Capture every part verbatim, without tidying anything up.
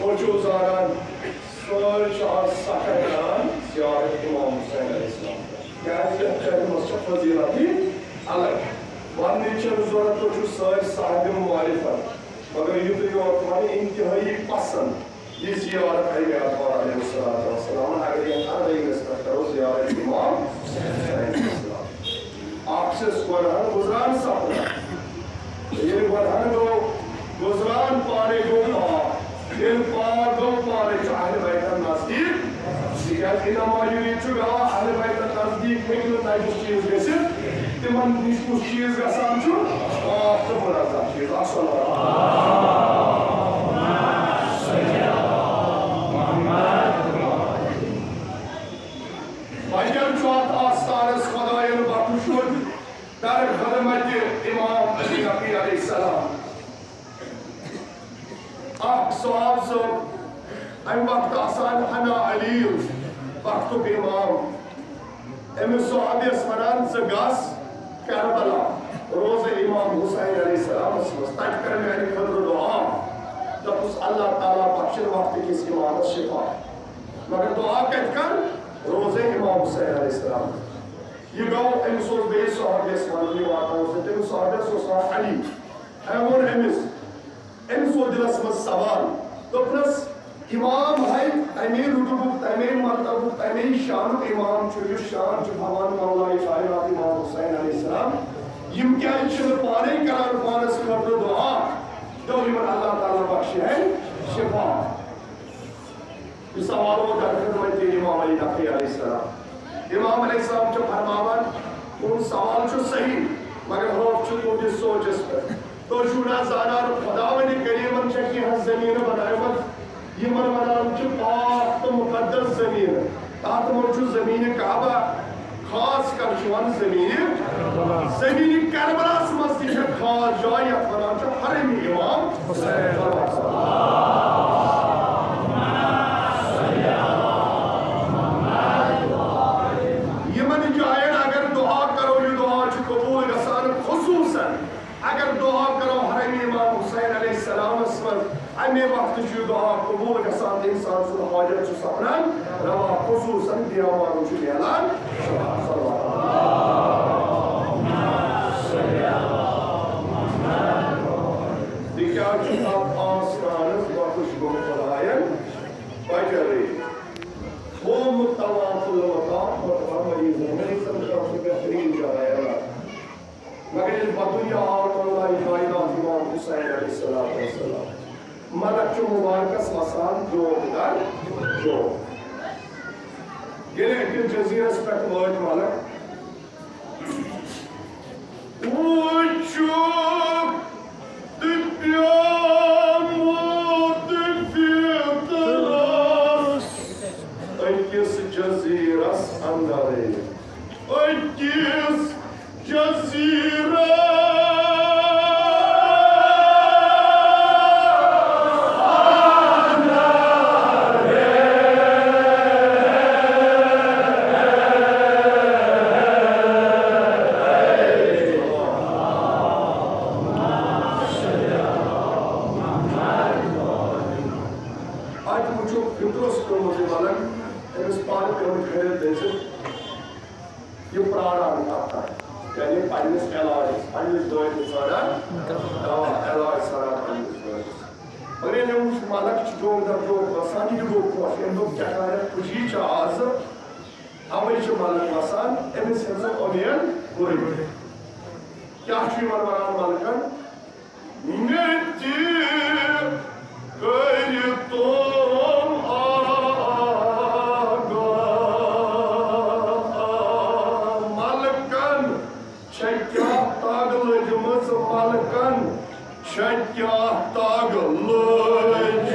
تُہۍ چھِو زانان، سٲنۍ چھِ آز سفر کران زیارت امام حسین علیہ السلام۔ کیازِ یتھ جایہِ منٛز چھِ فضیلت الگ۔ وننٕچ چھنہٕ ضرورت، تُہۍ چھِو سٲنۍ صاحب معرفت، مگر یُتُے یوت ونہٕ انتہٲیی پسند۔ یہ زیارت امہِ اطہار علیہ الصلوۃ والسلام، اگر یتھ اردٲہمس پٮ۪ٹھ کرو زیارت امام حسین علیہ السلام۔ اکھ چھس گۄڈٕ ہن گُزران سپدان۔ ییٚلہِ گۄڈٕ ہن گوٚو گُزران، پانے گوٚو پاک۔ ییٚلہِ پاک گوٚو، پانے چھُ اہل بیتن نزدیٖک۔ تِکیازِ انما یرید چھُ گوان اہل بیتن نزدیٖک ہیٚکہِ نہٕ تۄہہِ کُس چیٖز گٔژھِتھ، تِمن نِش کُس چیٖز گژھان چھُ؟ پاک تہٕ منزہ چیٖز۔ السلام۔ وۄنۍ چھُ اتھ آستانس خداین بخشُن در خدمت امام علی نقی علیہ السلام۔ اکھ صحاب صٲب، امہِ وقتہٕ آسان حنا علیل وقتُک امام، أمِس صحابیس ونان، "ژٕ گژھ کربلا، روزے امام حسین علیہ السلامس منٛز، تتہِ کر میانہِ خٲطرٕ دعا۔" دوٚپُس، "اللہ تعالیٰ بخشن وقتہٕ کِس امامس شفا، مگر دعا کتہِ کر؟ روزے امام حسین علیہ السلام۔" یہِ گوٚو، أمِس اوس بیٚیِس صحابیس ونُن، یہِ واتناوُن، تٔمِس صحابیس اوس ناو علی۔ أمۍ ووٚن أمِس، أمِس ووٚن دِلس منٛز سوال، دوٚپنس، "امام ہے، تمے رُتبُک، تمے مرتبُک، تمے شانُک امام چھُ، یُس شان چھُ بھگوان مولا کائنات امام حسین علیہ السلام۔ یِم کیازِ چھِنہٕ پانے کران پانس خٲطرٕ دعا؟" دوٚپ یِمن، "اللہ تعالیٰ بخشہِ ہے شفا۔" یہِ سوال اوس در خدمت امام علی نقوی علیہ السلام۔ امام علیہ السلام چھُ فرماوان، "تُہُنٛد سوال چھُ صحیح، مگر خوف چھُ تُہنٛدِس سونچس پٮ۪ٹھ۔ تُہۍ چھِو نہ زانان، خداوندِ کریمن چھےٚ کینٛہہ زٔمیٖنہٕ بناومژٕ، یِمن ونان چھِ پاک تہٕ مُقدس زٔمیٖنہٕ۔ تتھ منٛز چھُ زٔمیٖنہِ کعبہ، خاص کر چھُ یِوان زٔمیٖنہِ، زٔمیٖنہِ کربلاہس منٛز تہِ چھےٚ خاص جاے، یتھ ونان چھِ حرم امام حسین۔" یِمن جاین اگر دعا کرو، یہِ دعا چھُ قبول گژھان۔ خصوصاً اگر دعا کرو حرم امام حسین علیہ السلامس منٛز، امے وقتہٕ چھُ یہِ دعا قبول گژھان تہٕ انسان سُنٛد حاجت چھُ سپدان روا، خصوصاً بیمارن چھُ میلان شفا۔ صلوات۔ تِکیٛازِ چھُ اتھ آستانس بخش گوٚو خداین بجرٕے۔ ہومُت طواف المطاف، مطلب مریضن، مریضن خٲطرٕ بہترین جاے علاج۔ مگر ییٚلہِ پتہٕ یہِ آو، اللہ کائنات امام حسین علیہ الصلوۃ والسلام، ملک چھُ مبارکس وسان جوک در جوک۔ ییٚلہِ أکِس جزیرس پٮ۪ٹھ وٲتۍ ملک، وٕچھُکھ تہٕ پیومُت فطرس أکِس جزیرس اندرے۔ أکِس جزیرس اندرے۔ اتہِ وٕچھُکھ فطرس پیومُت یہِ ملک، أمِس پانہٕ پیومُت کھرِتھ دٔسِتھ۔ یہِ پراران کتھ تام، یعنی پننِس علاجس، پننِس دٲدِس ژھانڈان دوا، علاج ژھانڈان پننِس دٲدِس۔ مگر ییٚلہِ أمۍ وُچھ ملک چھُ جوک در جوک وسان، یہِ تہِ گوٚو خۄش۔ أمۍ دوٚپ، کیٛاہ تام خوشی چھِ آز، اوے چھُ ملک وسان، أمِس ہیٚژ اُمید پوٗرٕ۔ کیٛاہ چھُ یِمن ونان ملکن؟ مےٚ تہِ کٔرۍ تِم آگاہ۔ ملکن چھےٚ کیٛاہ تگ لٔجمٕژ، ملکن چھےٚ کیٛاہ تگ لٔجمٕژ۔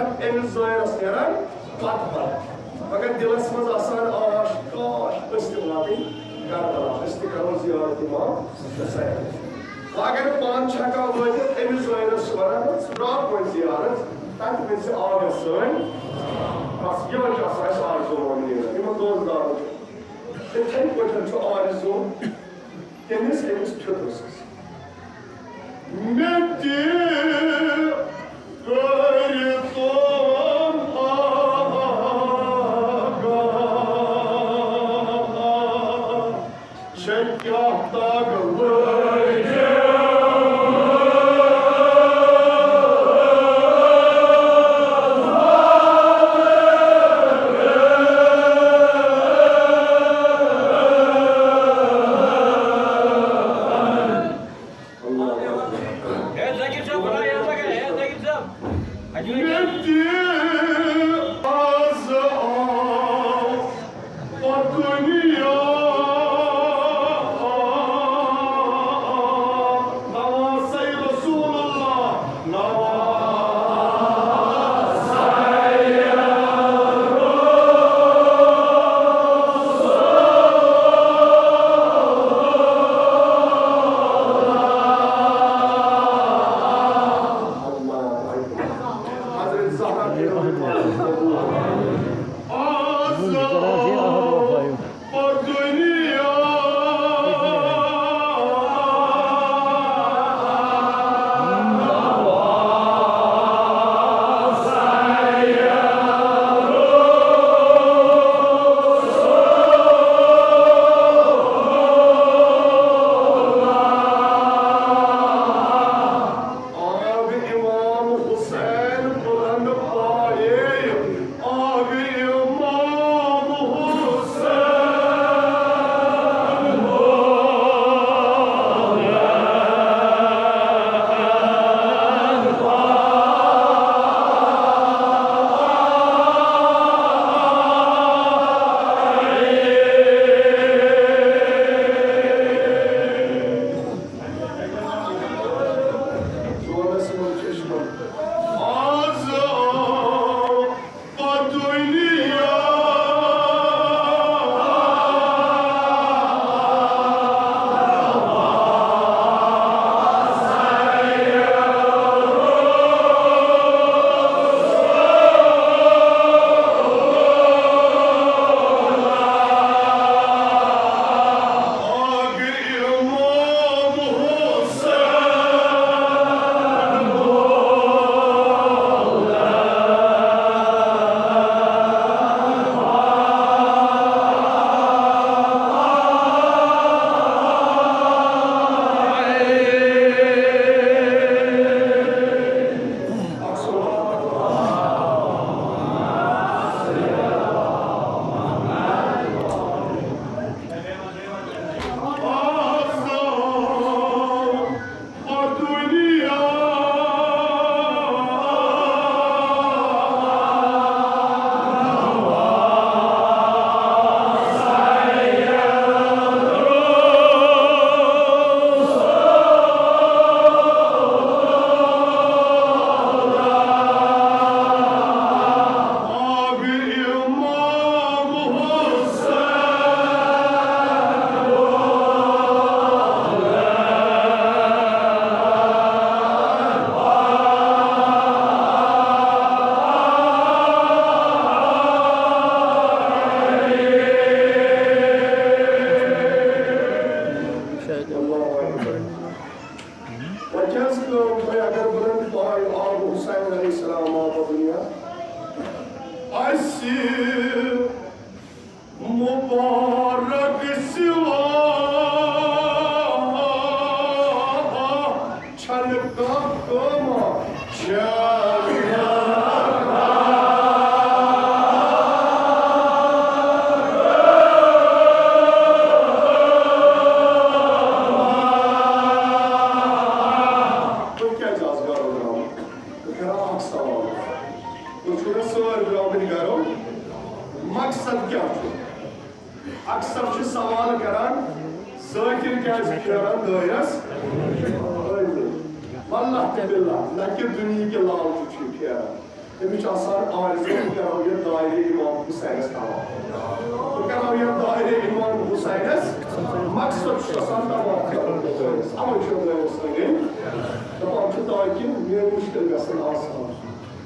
أمِس زٲیرَس نیران پَتہٕ پَتہٕ۔ مگر دِلَس منٛز آسان آش، کاش، أسۍ تہِ واتٕنۍ کربلا، أسۍ تہِ کرو زیارت امام حسین۔ وۄنۍ اگر پانہٕ چھِ ہٮ۪کان وٲتِتھ، أمِس زٲیرَس چھِ وَنان، "ژٕ درٛاکھ وۄنۍ زیارت، تَتہِ گٔژھِ آو یَس سٲنۍ۔" بَس یِہوٚے چھُ آسان اَسہِ آرزوٗ مۄمنیٖنَن، یِمَن دۄن دارَن چھُ۔ یِتھَے پٲٹھۍ چھُ آرزوٗ تٔمِس، أمِس فِطرٕ سٕنٛز۔ مےٚ تہِ کٔرۍ تِم آگاہ، ژےٚ کیٛاہ تَگہٕ لٲگِتھ؟ ہے، ذاکر صٲب، بُلاو یَتھ لَگان، ہے، ذاکر صٲب۔ مےٚ تہِ آز آو پَتہٕ دُنیا۔ نواز سید رسول اللہ، نواز سید۔ حضرت زہرا کے آز آو پَتہٕ دُنیا۔ آب امام حسین بلند پایے، آب امام حسین۔ ژورَس منٛز چھِ أسۍ پَران۔ آز آو پَتہٕ دُنیا۔ وۄنۍ کیٛاہ حظ کٲم تۄہہِ اگر بلند پایہِ آو حسین علیہ السلام آو دُنیا؟ اَسہِ مُبارک سِوا چھَنہٕ کانٛہہ کٲمہ۔ تُہۍ کیٛازِ آز گرو درٛامٕتۍ؟ بہٕ کَرٕ اَکھ سوال۔ تُہۍ چھِو نہ سٲرۍ درٛامٕتۍ گرو؟ مقصد کیٛاہ چھُ؟ اکثر چھِ سوال کران، ذٲکِر کیٛازِ پھیران دٲیرس أنٛدۍ أنٛدۍ؟ واللہ تہٕ باللہ، نہ کہِ دُنیہٕکہِ لالچہِ چھُ یہِ پھیران۔ أمِس چھُ آسان عارضہٕ، بہٕ کَرو یَتھ دایرِ امام حسینَس طواف۔ بہٕ کَرو یَتھ دایرِ امام حسینَس، مقصد چھُ آسان طواف کَرُن۔ اَوَے چھُ دایرَس أنٛدۍ أنٛدۍ دَپان چھُ، تاکہِ میٲنۍ مُشکِل گژھن آسان۔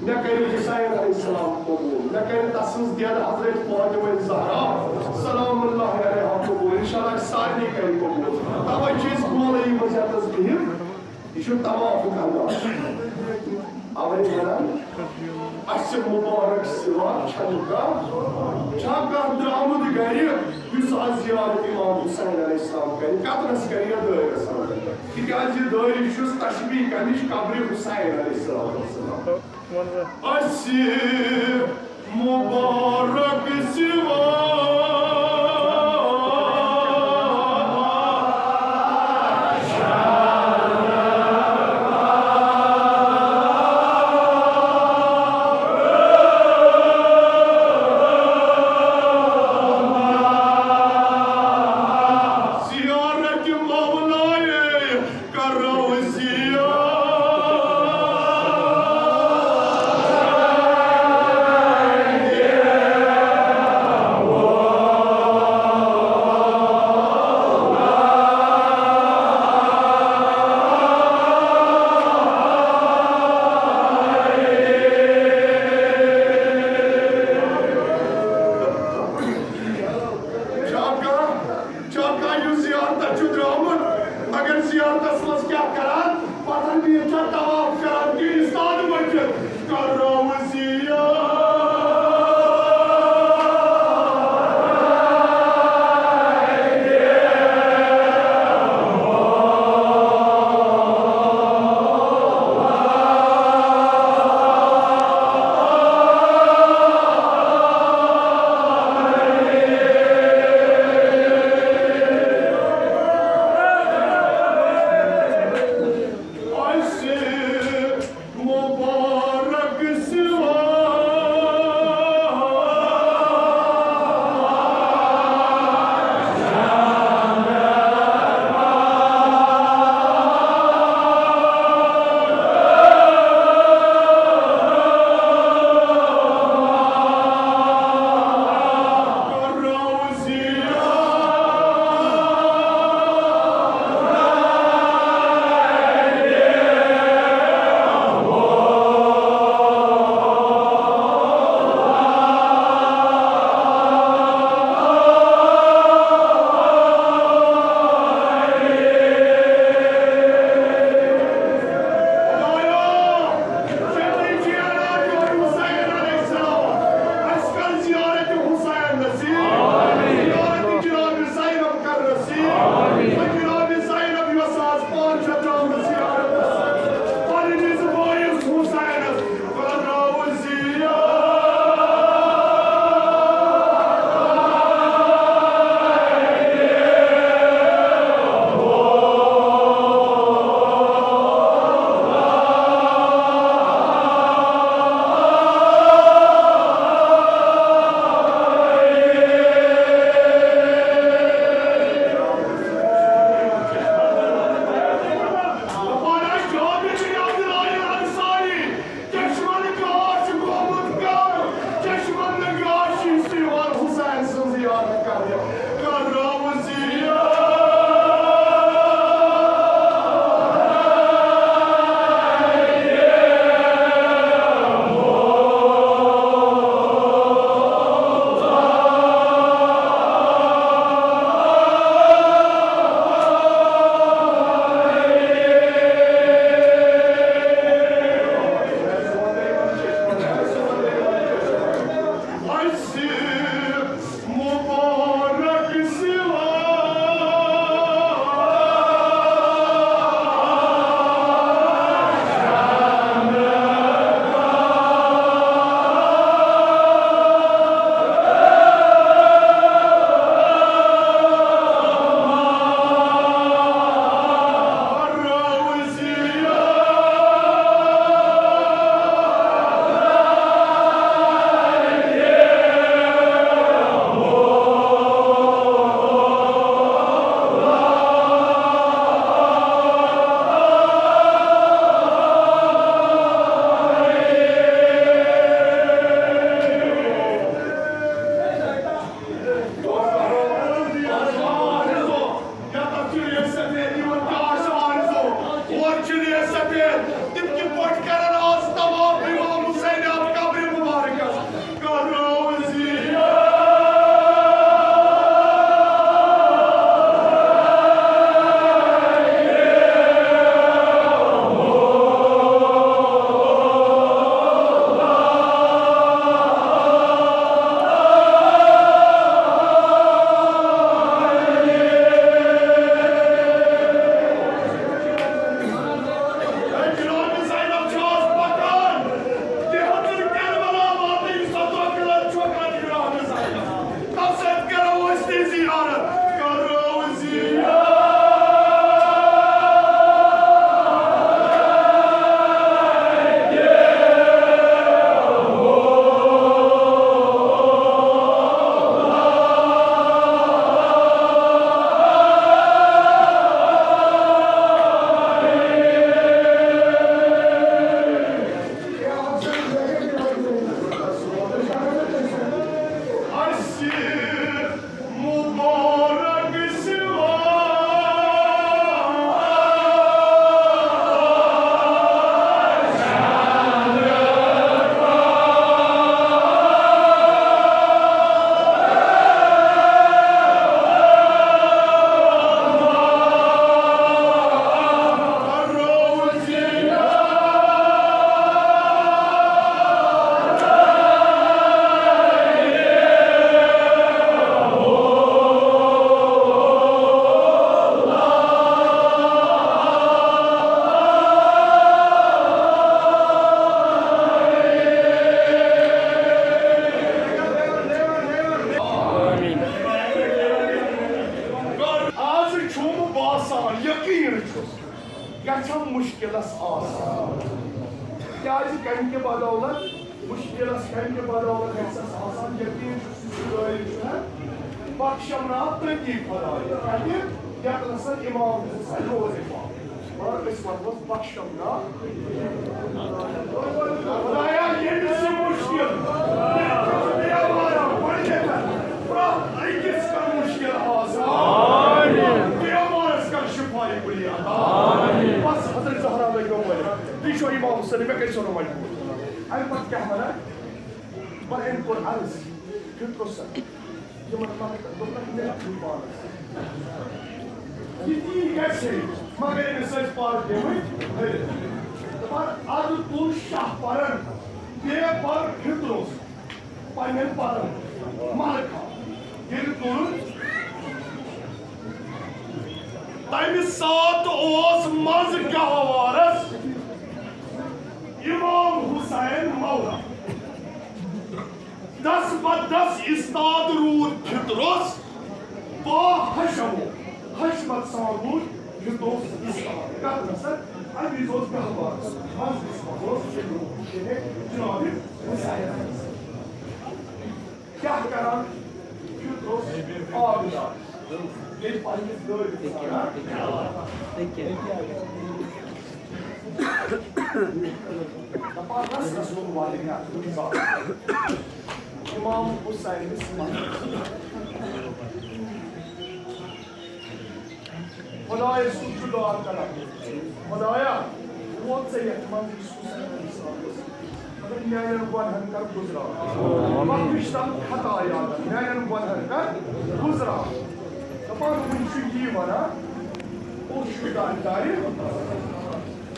مےٚ کٔرِو حسین علیہ السلام قبول، مےٚ کٔرِو تَسٕنٛز دٮ۪د حضرت فاطمہ زہرا سلام اللہ علیہا قبول۔ انشاءاللہ سارنٕے کَرِ قبول۔ تَوَے چھِ أسۍ گولٲیی منٛز یَتَس بِہِتھ۔ یہِ چھُ طوافُک انداز۔ اَوَے وَنان، اَسہِ مُبارک سِوا چھَنہٕ کانٛہہ، چھا کانٛہہ درٛامُت گَرِ، یُس آز زیارت امام حسین علیہ السلام کَرِ، قطرس کَرِ یا دٲیرَس اندر؟ تِکیٛازِ یہِ دٲیرٕ چھُس تشبیہ کَمِچ؟ قبرِ حسین علیہ السلام۔ اَسہِ مُبارک سِوا۔ زیارت مولائے کرو زیارت۔ آسان۔ کیازِ کمہِ کہِ بدولت؟ مشکلس کمہِ کہِ بدولت گژھٮ۪س آسان؟ یقین چھُ سُہ چھُ غٲلب چھُ نہ، بخشم نا تٔتی خداے۔ کتہِ؟ یتھ نسن امام حسین روزِ پاک۔ اور أسۍ ونہوس بخشم نا۔ خدایا، ییٚمِس یہِ مُشکِل، ییٚمِس یہِ بیمار، گۄڈٕنٮ۪تھ پرٛٮ۪تھ أکِس کر مُشکِل آسان۔ بیمارس کر شفایہِ کُلی عطا۔ بس حضرت زہرا لٔگۍ مےٚ ؤلِتھ۔ تُہۍ چھِو امام حسین، مےٚ کتہِ چھُو نہٕ وۄنۍ بوٗزمُت؟ امہِ پتہٕ کیٛاہ ونان؟ پتہٕ أمۍ کوٚر عرض، فطرس سۭتۍ۔ یِمن پتہٕ دوٚپنکھ، مےٚ چھُ پانس۔ یہِ تی گژھِ ہے، مگر أمِس ٲسۍ پَر پیٚمٕتۍ ہٲرِتھ۔ دَپان، اَدٕ تُل شاہ پَرن، بیٚیہِ پَر فِطرُس، پنٛنٮ۪ن پَرن مَلہٕ کھال۔ ییٚلہِ تُلُن، تَمہِ ساتہٕ اوس منٛزٕ گہوارس اِمام حُسین مولا۔ دس بدس استاد روٗد فِطرُس با حشم و حشمت سان روٗد فِطرُس استاد۔ کتھ نسا اَمہِ وِزِ اوس گہوار، منٛزٕ قٕسمت اوس فِطرُس، یعنی جناب حسین۔ کیٛاہ کران؟ فِطرُس آب دِوان۔ ییٚلہِ پننِس دٲدِس ونان، دپان، رس رس لوٚگ واریاہ کُنہِ ساتہٕ امام حسینس منٛز۔ خدایس کُن چھُ دعا کران، خدایا، ووت ژےٚ یتھ منٛز یُس حسین اسلام اوس۔ مگر میانٮ۪ن گۄنہن کر گُزران۔ بخش تم خطا یادن، میانٮ۪ن گۄنہن کر گُزران۔ دپان وُنہِ چھُ یی ونان، اوس شُدان دارِ،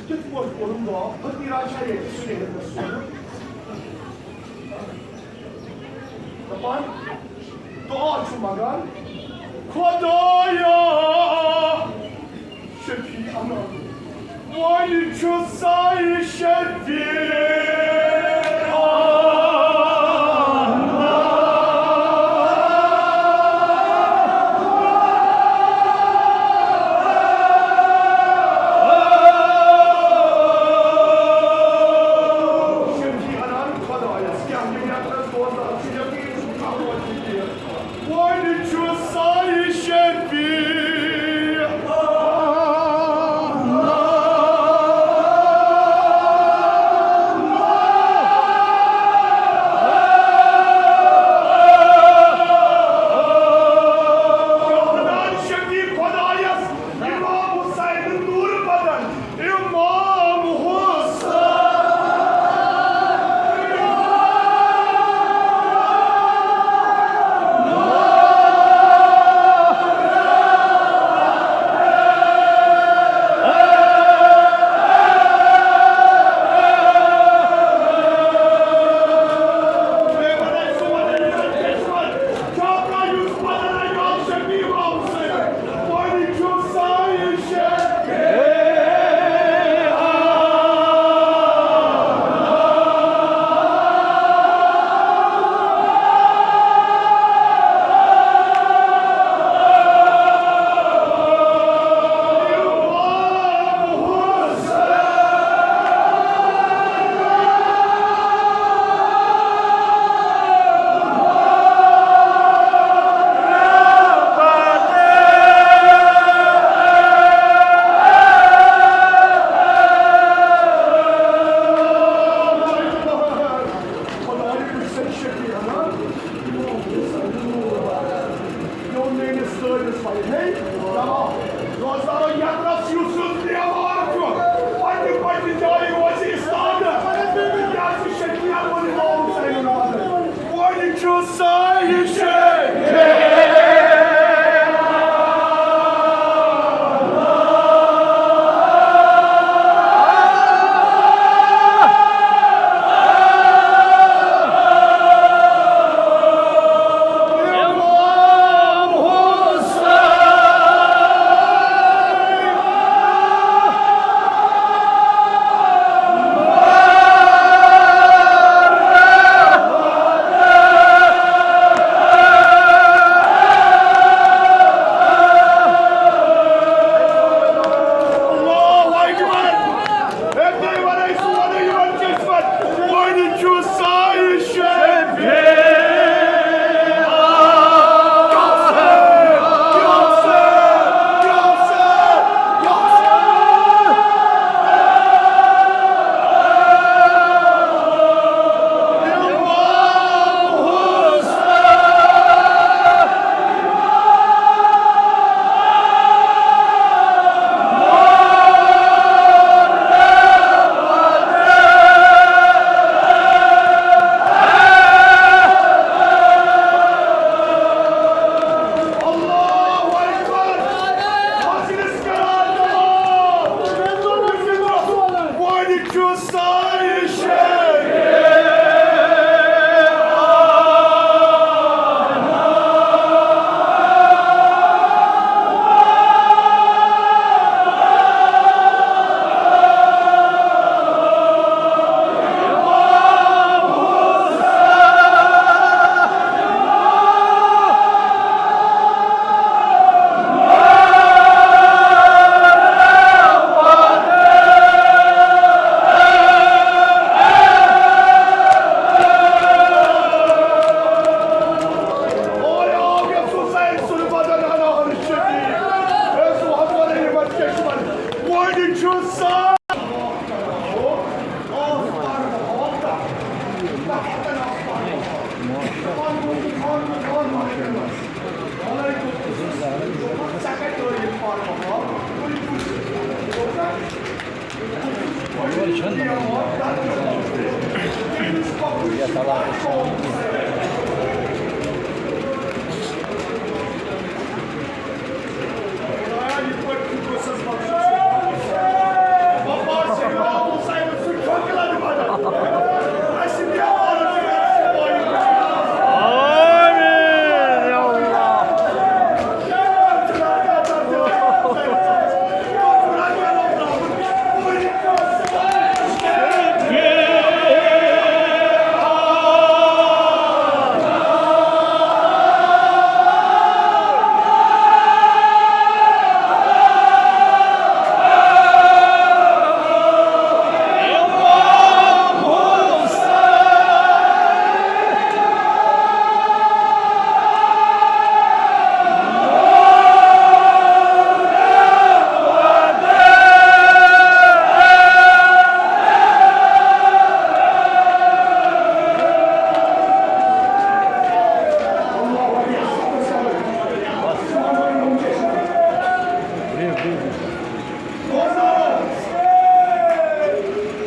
کِتھ پٲٹھۍ کوٚرُن دعا؟ فقیرا چھا ییٚتہِ سُہ ییٚتہِ سُہ؟ دپان، دعا چھُ منگان، خدایا، شفیع امان۔ وۄنۍ چھُ ساے شفیع امان۔ شفیع امان خدایس کیٛاہ یہِ یترس بوزان چھُ یقین چھُ خبر چھُ کینٛہہ۔ وۄنۍ چھُ ساے شفیع۔ خدایس امام حسین نور بدن۔ امام حسین۔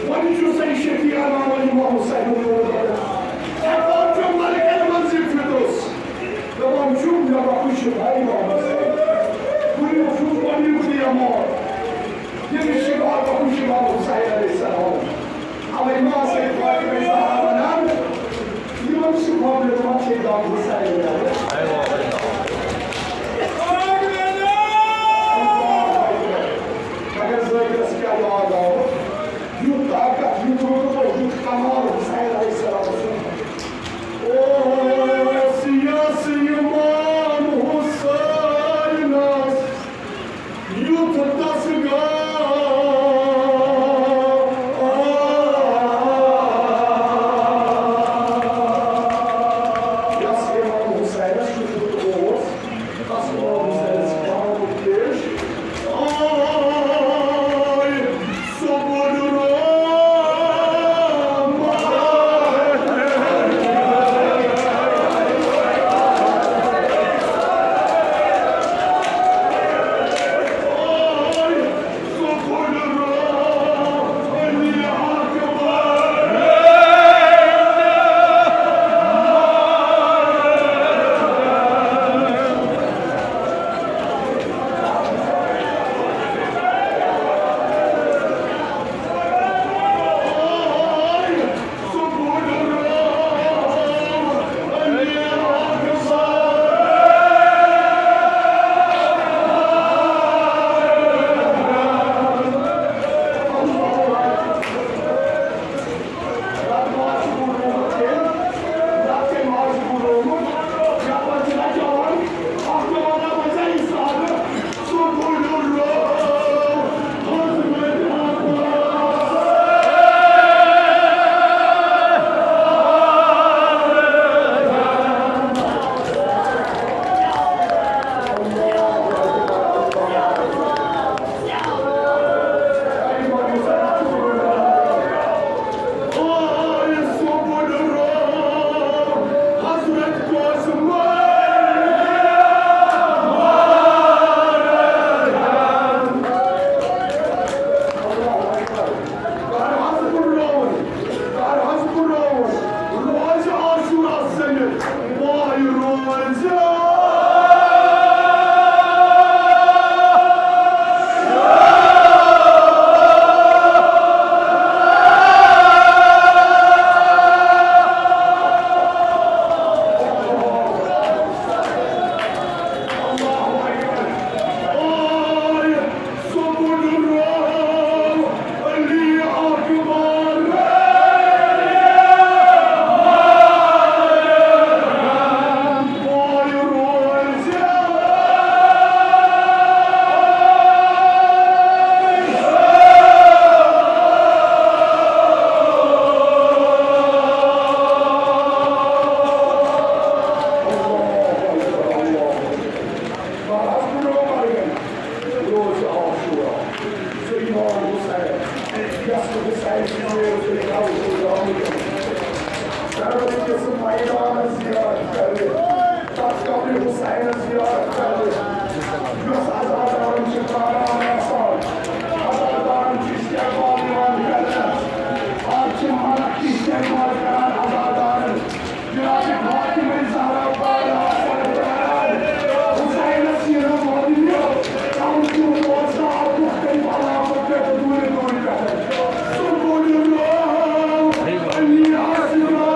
وۄنۍ چھُ سَے شفیع عالم امام حسین۔ دَپان چھُ ملکن منٛز یہِ فطرس۔ دَپان چھُ، مےٚ بخش شفا امام حسین۔ بہٕ چھُس گۄڈٕنیُک نعمت۔ ییٚمِس شفا بخش امام حسین علیہ السلام۔ اَوَے ماں سید فاطمہ زہرا وَنان، یِمن شفا دیُتمُت چھُ امام حسین۔ مگر زٲہدَس کیٛاہ یاد آو؟ یُتھ طاقت، یُتھ رُتبہٕ، یُتھ کمال حسین علیہ السلام سُنٛد۔ اوس یَس امام حسینَس یُتھ دستگاہ۔ یَس امام ساینس یاد کرنہٕ، یۄس عزادارن چھِ پران آسان، عزادارن چھِ استعمال یِوان کرنہٕ۔ آز چھِ ملک تہِ استعمال کران عزادارن۔ جناب فاطمہ زہرا پران آسان پران، حسینس یِنہٕ وۄنۍ تِم چھِ روزدار مختلف علامت پٮ۪ٹھ دوٗرِ دوٗرِ پٮ۪ٹھ۔ سُہ گوٚو نہٕ ناو علی اصغر۔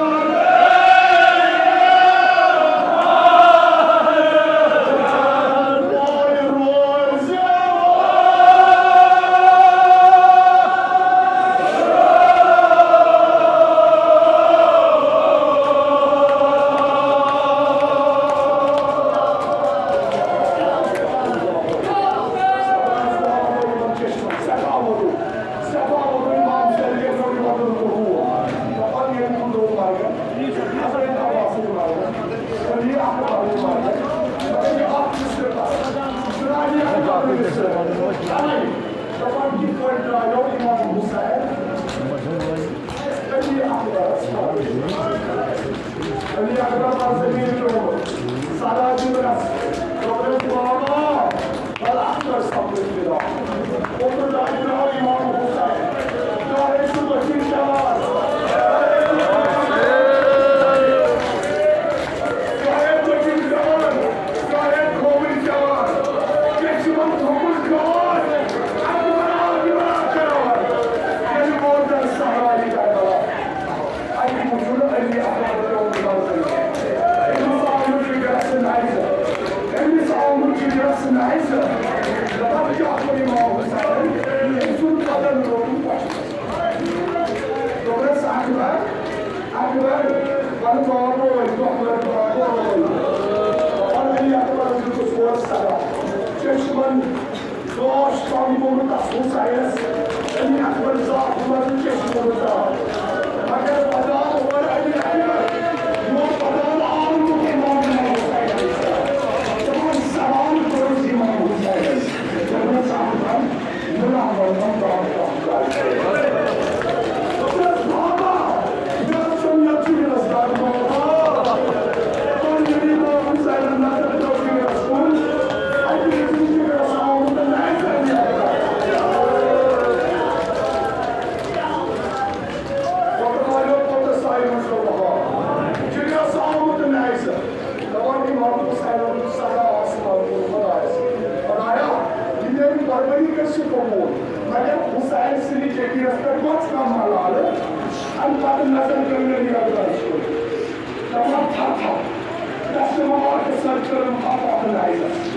دپان کِتھ پٲٹھۍ درٛایو امام حسین علی اکبرس؟ علی اکبر پنژٲہمہِ پیوٚمُت، سداہ جُلَس، دوٚپنَس، "بابا، بل اکھ کر سپدُن فدا۔ اوترٕ درٛاو امام حسین، چاہے سُہ دٔچھِنۍ چلان، چاہے سُہ کھووُر چلان، چاہے کھووُر چلان، کیٛاہ چھِ یِمن کھووُر کھٮ۪وان؟ اکبر، اکبر کران، ییٚلہِ ووت صحرایہِ کربلا۔" اَتہِ وُچھُن علی اکبر پیوٚو منظر۔ أمِس آو نہٕ فِکرَس نَیہِ زٕ۔ أمِس آو نہٕ فِکرَس نَیہِ زٕ۔ دَپان کیٛاہ کوٚر اِمام حُسینَن؟ أمۍ سُنٛد بدن روٚٹُن پَتہٕ۔ دوٚپنَس، "اکبر، اکبر، وَلہٕ بابوے، دۄہ وَلہٕ بابوے۔" دَپان علی اکبرَس دیُتُس اورٕ صدا۔ چشمَن گاش کم گوٚمُت آسُن ساینس، أمۍ اکبر صاحب منٛز کیٛاہ چھُ گوٚمُت آ؟ مگر پتہ اور علی اکبر، یور پتہ آو نہٕ امام حسین۔ تِمن سوال کوٚرُس امام حسینس۔ دوٚپنس، "اکبر، مُلا ونان دام کم کر۔" دوٚپنس، "بابا، مےٚ ٲس سنت چھُ مےٚ ٲس دگ بابا۔" پنجابی امام حسینن نظر ترٲو جگرس کُن، اَتہِ ٲسۍ جگرس آمُت نظر۔ وۄتھنٲیِو پوٚتُس سایہِ منٛز تہٕ وۄہاو۔ جِنَس آمُت نَیہِ زٕ۔ دَپان، امام حسینَن دیُت صدا آسمان کُن خۄدایَس۔ خۄدایا، یہِ میٛانہِ بربری گژھِ قبوٗل، مگر حسین سٕنٛدِ جٔبیٖنَس پٮ۪ٹھ ما چھُ کانٛہہ ملالہٕ؟ اَمہِ پتہٕ نظر کٔر مےٚ یَتھ گَرَس کُن۔ دَپان، تھَتھ تھَتھ، دَستہِ مُبارکہٕ سۭتۍ کٔرٕم تھَتھ اَتھ نَیہِ زٕ۔